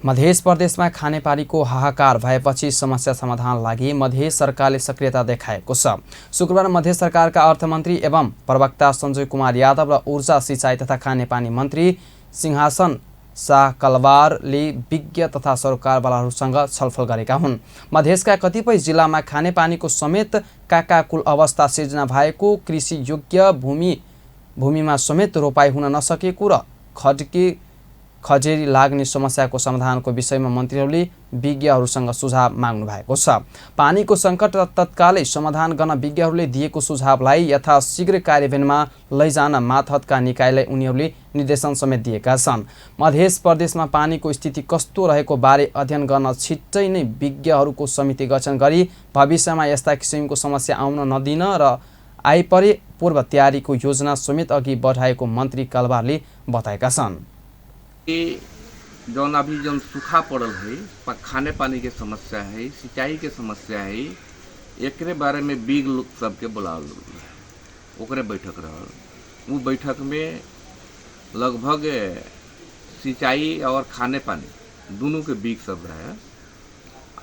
मध्य प्रदेशमा खानेपानीको हाहाकार भएपछि समस्या समाधान लागि मध्य सरकारले सक्रियता देखाएको छ। शुक्रबार मध्य सरकारका अर्थमन्त्री एवं प्रवक्ता सञ्जय कुमार यादव र ऊर्जा सिँचाइ तथा खानेपानी मन्त्री सिंहासन शाह कलवारले विज्ञ तथा सरकारवालाहरूसँग छलफल गरेका हुन्। मधेसका कतिपय जिल्लामा खानेपानीको समेत काकाकुल अवस्था सिर्जना भएको, कृषि योग्य भूमिमा समेत रोपाई हुन नसकेको र खड्के खडेरी लाग्ने समस्याको समाधानको विषयमा मन्त्रीहरूले विज्ञहरूसँग सुझाव माग्नु भएको छ। पानीको सङ्कट तत्कालै समाधान गर्न विज्ञहरूले दिएको सुझावलाई यथाशीघ्र कार्यान्वयनमा लैजान मातहतका निकायलाई उनीहरूले निर्देशन समेत दिएका छन्। मध्य प्रदेशमा पानीको स्थिति कस्तो रहेको बारे अध्ययन गर्न छिट्टै नै विज्ञहरूको समिति गठन गरी भविष्यमा यस्ता किसिमको समस्या आउन नदिन र आइपरे पूर्व तयारीको योजना समेत अघि बढाएको मन्त्री कलवारले बताएका छन्। जौन अभी जौन सूखा पड़ल है, खाने पानी के समस्या है, सिंचाई के समस्या है, एकरे बारे में विज्ञ लोग सबके बुलावल, ओकरे बैठक रहल। वो बैठक में लगभग सिंचाई और खाने पानी दोनों के विज्ञ सब रहे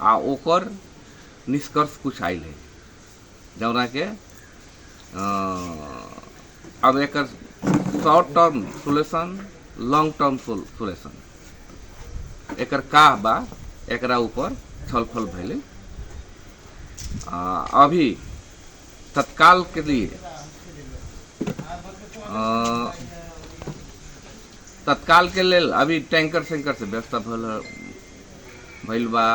आ ओकर निष्कर्ष कुछ आयल है, जौना के अब एकर short term solution, long term solution एकर का बा, एकरा ऊपर छलफल भइले। अभी तत्काल के लिए तत्काल के लेल अभी टैंकर सैंकर से व्यवस्था भल भइल बा।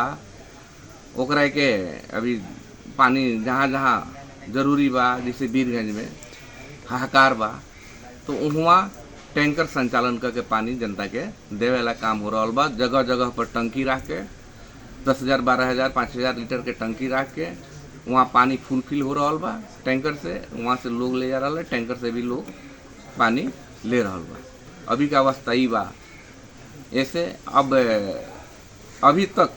ओकरा के अभी पानी जहाँ जहाँ जरूरी बा, जैसे वीरगंज में हाहाकार बा, तो वहाँ टैंकर संचालन करके पानी जनता के देवे वाला काम हो रहा बा। जगह जगह पर टंकी रख के 10,000, 12,000, 5,000 लीटर के टंकी रख के वहाँ पानी फुलफिल हो रहा बा टैंकर से। वहाँ से लोग ले जा रहा है, टैंकर से भी लोग पानी ले रहा बा। अभी का अवस्था ई बा। ऐसे अब अभी तक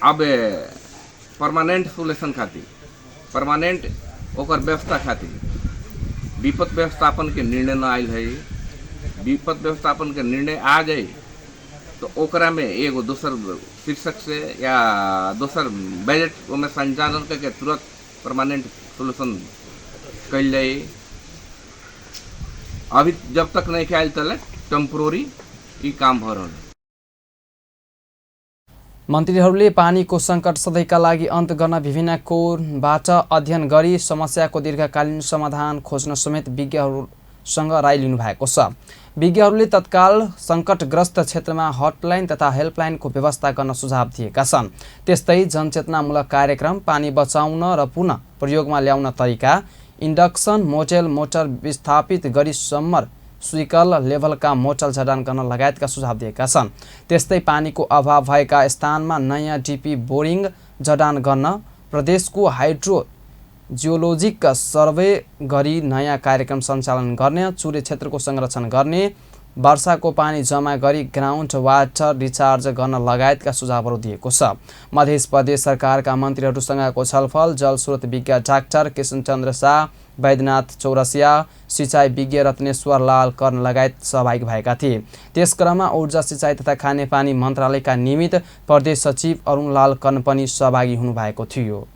अब परमानेंट सोल्यूशन खातिर, परमानेंट ओकर व्यवस्था खातिर विपद व्यवस्थापन के निर्णय न आयल है। विपद व्यवस्थापन के निर्णय आ जाए तो ओकरा में एगो दोसर शीर्षक से या दोसर बजट ओमे संचालन करके तुरंत परमानेंट सोल्यूशन कल जाए। अभी जब तक नहीं आयल तले टेम्पोररी ई काम भ रहल है। मन्त्रीहरूले पानीको सङ्कट सधैँका लागि अन्त गर्न विभिन्न कोणबाट अध्ययन गरी समस्याको दीर्घकालीन समाधान खोज्न समेत विज्ञहरूसँग राय लिनुभएको छ। विज्ञहरूले तत्काल सङ्कटग्रस्त क्षेत्रमा हटलाइन तथा हेल्पलाइनको व्यवस्था गर्न सुझाव दिएका छन्। त्यस्तै जनचेतनामूलक कार्यक्रम, पानी बचाउन र पुनः प्रयोगमा ल्याउन तरिका, इन्डक्सन मोडेल मोटर विस्थापित गरी समर सिबल लेभलका मोटर जडान गर्न लगायतका सुझाव दिएका छन्। त्यस्तै पानीको अभाव भएका स्थानमा नयाँ डिपी बोरिङ जडान गर्न, प्रदेशको हाइड्रो जियोलोजिक सर्वे गरी नयाँ कार्यक्रम सञ्चालन गर्ने, चुरे क्षेत्रको संरक्षण गर्ने, वर्षाको पानी जम्मा गरी ग्राउन्ड वाटर रिचार्ज गर्न लगायतका सुझावहरू दिएको छ। मध्य प्रदेश सरकारका मन्त्रीहरूसँगको छलफल जलस्रोत विज्ञ डाक्टर कृष्णचन्द्र शाह, वैद्यनाथ चौरसिया, सिँचाइ विज्ञ रत्नेश्वर लाल कर्ण लगायत सहभागी भएका थिए। त्यस क्रममा ऊर्जा सिँचाइ तथा खानेपानी मन्त्रालयका निमित्त प्रदेश सचिव अरुणलाल कर्ण पनि सहभागी हुनुभएको थियो।